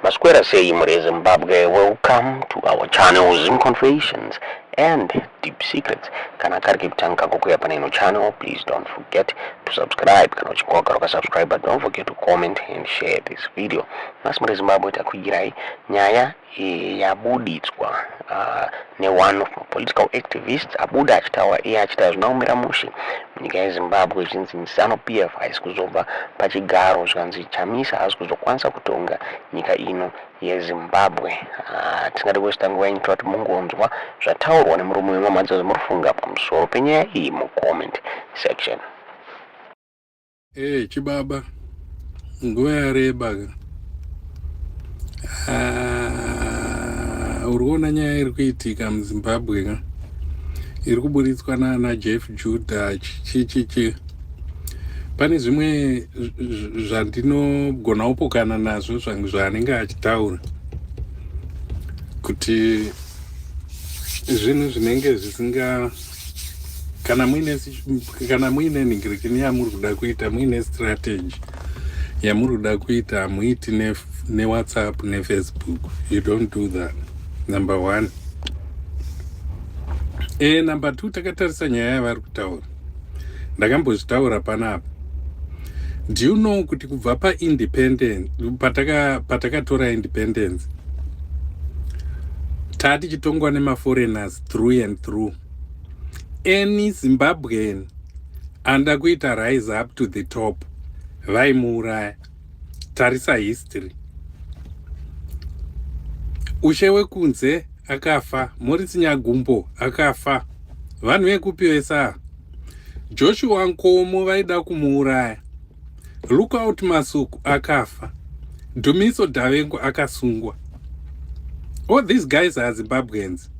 Maswera sei muri Zimbabwe, welcome to our channel Zim Confessions and Deep Secrets. Kana kari kekutanga kukuya pane ino channel, please don't forget to subscribe. Kana uchinge wagara wakasubscribe, but don't forget to comment and share this video. Nhasi muri Zimbabwe takuigirai nyaya yabuditswa neone of political activists abuda achitaura iye achiti hazvina kumira mushe munyika yeZimbabwe, zvinzi Zanu PF haisi kuzobva pachigaro, zvikanzi Chamisa haasi kuzokwanisa kutonga nyika ino yeZimbabwe. Tisingade kuwaster nguva yenyu, toda kuti mungonzwa zvataurwa nemurume wemamhanza zvamuri kufunga pamusoro penyaya iyi mucomment section. Hey, chibaba, nguva yareba ka. Ah, uri kuona nyaya iri kuitika muZimbabwe ka, iri kuburitswa naana Jeff Judah chichichi. Pane zvimwe zvandinogona kupokana nazvo zvaanenge achitaura kuti zvinhu zvinenge zvisinga kana muine nhingirikini yamuri kuda kuita, muine strategy yamuri kuda kuita, hamuiti neWhatsApp neFacebook. You don't do that, number one. Number two, takatarisa nyaya yavari kutaura, ndakambozvitaura panapa. Do you know kuti kubva paindependence, patakatora independence, taatichitongwa nemaforeigners through and through? Any Zimbabwean anda kuita rise up to the top, vaimuuraya. Tarisa history. Ushe wekunze akafa, Morisi Nyagumbo akafa, vanhu vekupi vesa, Joshua Nkomo vaida kumuuraya, Lookout Masuku akafa, Dumiso Davengo akasungwa. All these guys are Zimbabweans,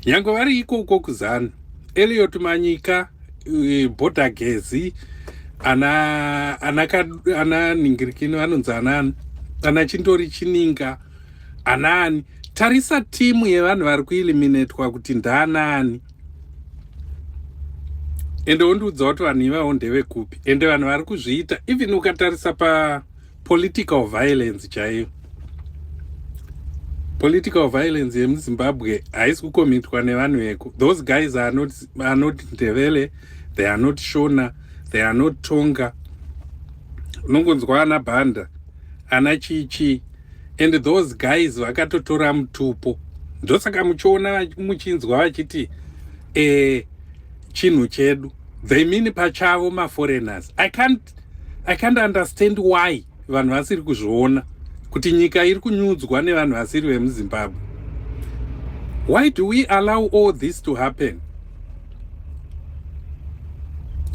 nyange vari ikoko kuZANU. Eliot Manyika, Border Gezi, ana ningirikini vanonzi anani, ana Chindori Chininga, anaani. Tarisa timu yevanhu vari kueliminatwa kuti ndaanani, ende wondiudza kuti vanhu ivavo ndevekupi. Ende vanhu vari kuzviita, even ukatarisa papolitical violence chaiyo, political violence yemuZimbabwe haisi kucommitwa nevanhu veko. Those guys are not Ndebele, they are not Shona, they are not Tonga. Unongonzwa ana Bhanda, ana chichi, and those guys vakatotora mutupo. Ndosaka muchiona muchinzwa vachiti chinhu chedu. They mean pachavo maforeigners. I can't understand why vanhu vasiri kuzviona kuti nyika iri kunyudzwa nevanhu vasiri vemuZimbabwe. Why do we allow all this to happen?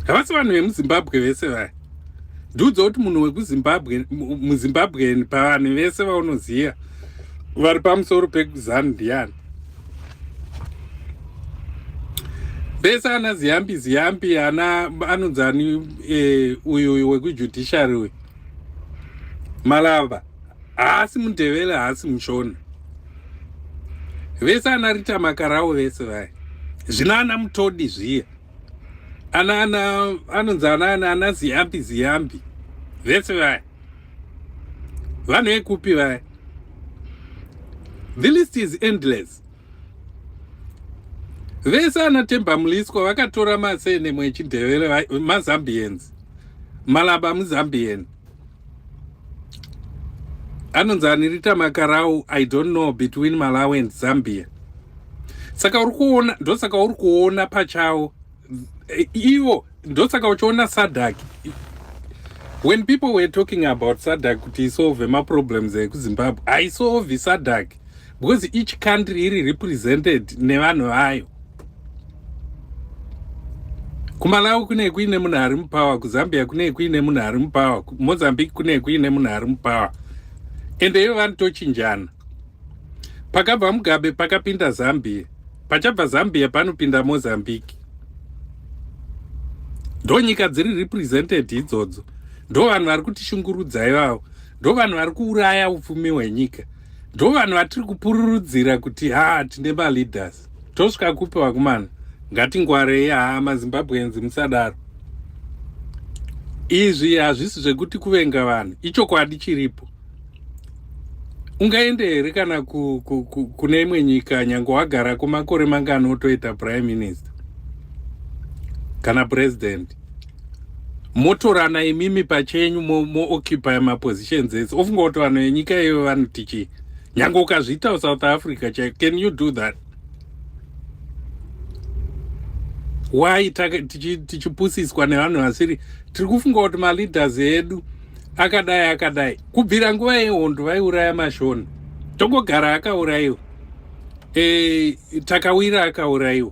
Havasi vanhu vemuZimbabwe vese vaya. Ndiudza kuti munhu wekuZimbabwe, muZimbabweni, pavanhu vese vaunoziva vari pamusoro pekuZANU ndiani? Vese ana Ziyambi Ziyambi, ana anonzani, uyu wekujudiciary uyu, Malaba, haasi muNdevele, haasi muShona. Vese ana Rita Makarau, vese vaya, zvino ana Mutodi zviya, ana anonzi ana Ziyambi Ziyambi, vese vaya vanhu vekupi vaya? The list is endless. Vese ana Temba Mliswa vakatora masurname echiNdevere, maZambians. Malaba muZambian, anonzi anirita Makarau, I don't know, between Malawi and Zambia. Saka uri kuona, ndosaka uri kuona pachavo ivo, ndosaka uchiona SADC. When people were talking about SADC kuti isolve maproblems ekuZimbabwe, haisolve SADC, because each country iri represented nevanhu vayo. KuMalawi kune kuine munhu ari mupower, kuZambia kune kuine munhu ari mupower, kuMozambique kune kuine munhu ari mupower, ende ivo vanotochinjana. Pakabva Mugabe pakapinda Zambia, pachabva Zambia panopinda Mozambique. Ndo nyika dziri represented idzodzo. Ndo vanhu vari kutishungurudza ivavo, ndo vanhu vari kuuraya upfumi hwenyika, ndo vanhu vatiri kupururudzira kuti ha, tine maleaders. Tosvika kupi, vakomana? Ngatingwarei. Ha, maZimbabweans, musadaro. Izvi hazvisi zvekuti kuvenga vanhu, ichokwadi chiripo. Ungaende here kana ku, ku, ku, kune imwe nyika nyange wagara kumakore mangani wotoita prime minister kana president motorana imimi pachenyu mooccupy mo mapositions ese ofunga kuti vanhu venyika iyoyo vanoti chii nyange ukazviita south africa chai can you do that why tichipusiswa nevanhu vasiri tiri kufunga kuti maleaders edu akadai akadai kubvira nguva yehondo vaiuraya mashona tongogara akaurayiwa e, takawira akaurayiwa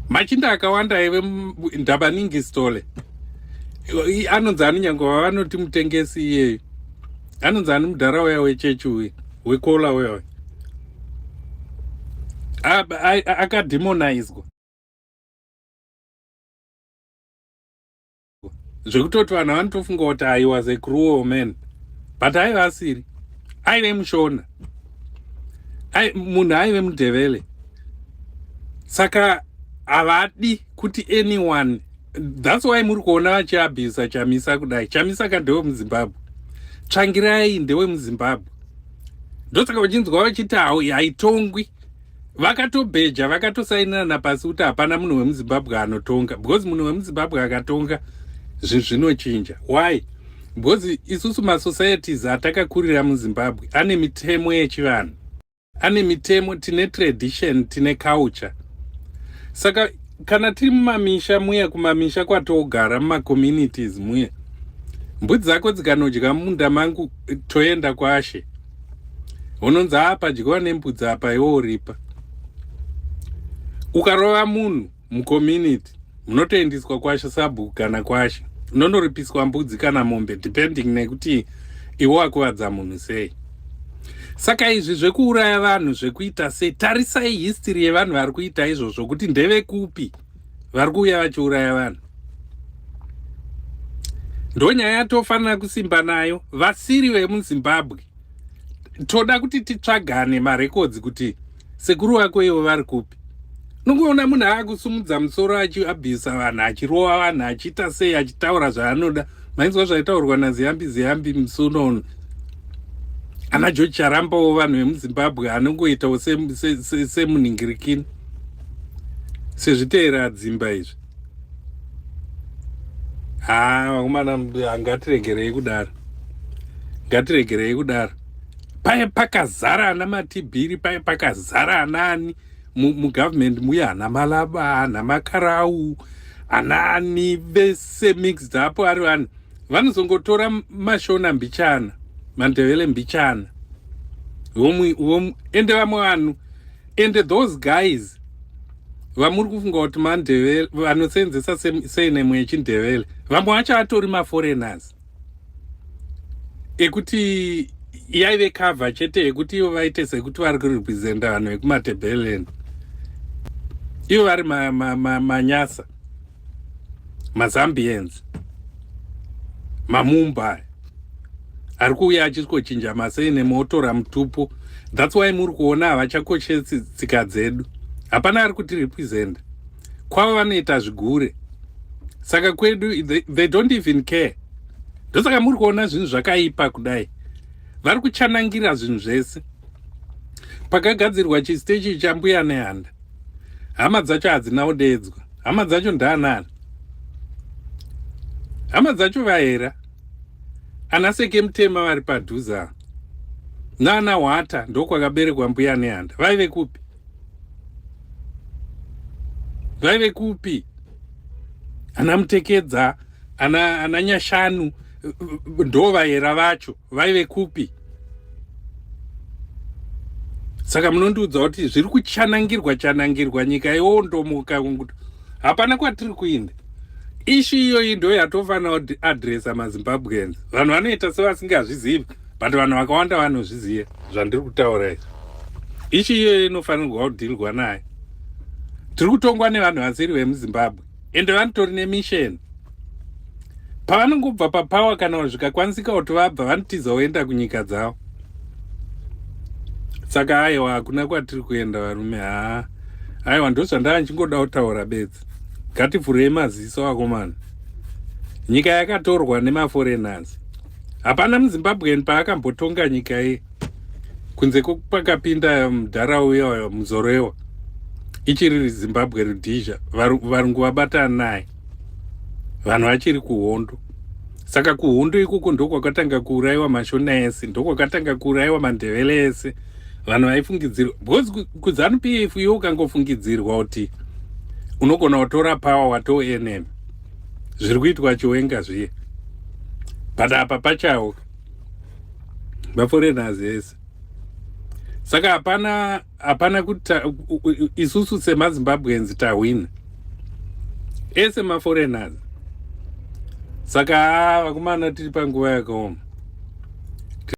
machinda akawanda aive ndabaningi stole anonzi ani nyange vavanoti mutengesi iyeyo anonzi ani mudhara uya wechechi uya wekola uya uya akademonizwa zvekutoti vanhu vanotofunga kuti i was a cruel man but aive asiri aive mushona munhu aive mudhevele saka havadi kuti anyone thats why muri kuona vachiabhisa chamisa kudai chamisa ka ndewe muzimbabwe tsvangirai ndewe muzimbabwe ndosaka vachinzwa vachiti haitongwi vakatobheja vakatosainirana pasi kuti hapana munhu wemuzimbabwe anotonga because munhu wemuzimbabwe akatonga zvinhu zvinochinja why because isusu masocieties atakakurira muzimbabwe ane mitemo yechivanhu ane mitemo tine tradition tine culture saka kana tiri mumamisha muya kumamisha kwatogara mumacommunities muya mbudzi dzako dzikanodya mumunda mangu toenda kwashe unonzi apa dyiwa nembudzi apa iwe uripa ukarova munhu mucommunity munotoendiswa kwashe sabhuku kana kwashe unonoripiswa mbudzi kana mombe depending nekuti iwe wakuvadza munhu sei saka izvi zvekuuraya vanhu zvekuita sei tarisai history yevanhu vari kuita izvozvo kuti ndevekupi vari kuuya vachiuraya vanhu ndonyaya yatofanira kusimba nayo vasiri vemuzimbabwe toda kuti titsvagane marekodzi kuti sekuru wako ivo vari kupi nongoona munhu aakusumudza musoro achiabhisa vanhu achirova vanhu achiita sei achitaura zvaanoda mainzwa zvaitaurwa naziyambi ziyambi musuno uno ana george charambawo vanhu vemuzimbabwe anongoitawo semunhingirikini sezviteera dzimba izvi haa vakomana ngatiregerei kudaro ngatiregerei kudaro paye pakazara ana matibhiri paye pakazara anaani mugovernment muye ana malaba ana makarau anaani vese mixed up ari vanhu vanozongotora mashona mbichana mandevele mbichana ende vamwe vanhu ende those guys vamuri kufunga kuti mandevele vanoseenzesa surname yechindevele vamwe vacho atori maforeigners ekuti yaive cover chete yekuti ivo vaite sekuti vari kurepresenta vanhu vekumatebeleland ivo vari manyasa ma, ma, mazambians mamumba ari kuuya achisvikochinja masurname otora mutupo thats why muri kuona havachakoshesi tsika dzedu hapana ari kutirepresenta kwavo vanoita zvigure saka kwedu they, they don't even care ndosaka muri kuona zvinhu zvakaipa kudai vari kuchanangira zvinhu zvese pakagadzirwa chistechi chambuya nehanda hama dzacho hadzina kudeedzwa hama dzacho ndaanani hama dzacho vahera ana seke mutema vari padhuze naana hwata ndokwakaberekwa mbuya nehanda vaive kupi vaive kupi ana mutekedza ana, ana nyashanu ndo vayera vacho vaive kupi saka munondiudza kuti zviri kuchanangirwa chanangirwa nyika yowondomuka hapana kwatiri kuinda ishu iyoyi ndo yatofanira kuadresa mazimbabweans vanhu vanoita sevasingazvizivi but vanhu vakawanda vanozviziva zvandiri kutaura izvi ishu iyoyo inofanirwa kudhilwa nayo tiri kutongwa nevanhu vasiri vemuzimbabwe ende vanotori nemission pavanongobva papower kana zvikakwanisika kuti vabva vanotiza voenda kunyika dzavo saka aiwa hakuna kwatiri kuenda varume haa aiwa ndozvandava ndichingoda kutaura bedzi ngativhurei maziso akomana nyika yakatorwa nemaforeigners Hapana muZimbabwean paakambotonga nyika iyi kunze kwakapinda mudhara uya Muzorewa, ichiri Zimbabwe Rhodesia. Varungu vabatana naye, vanhu vachiri kuhondo. Saka kuhondo ikoko ndokwakatanga kuurayiwa maShona ese, ndokwakatanga kuurayiwa maNdebele ese, vanhu vaifungidzirwa, because kuZANU PF iwe ukangofungidzirwa kuti unogona kutora power, watoo enemy. Zviri kuitwa Chiwenga zviye, but apa pachawo maforeigners ese. Saka hapana kuti isusu semaZimbabweans tahwina, ese maforeigners. Saka vakomana, tiri panguva yakaoma.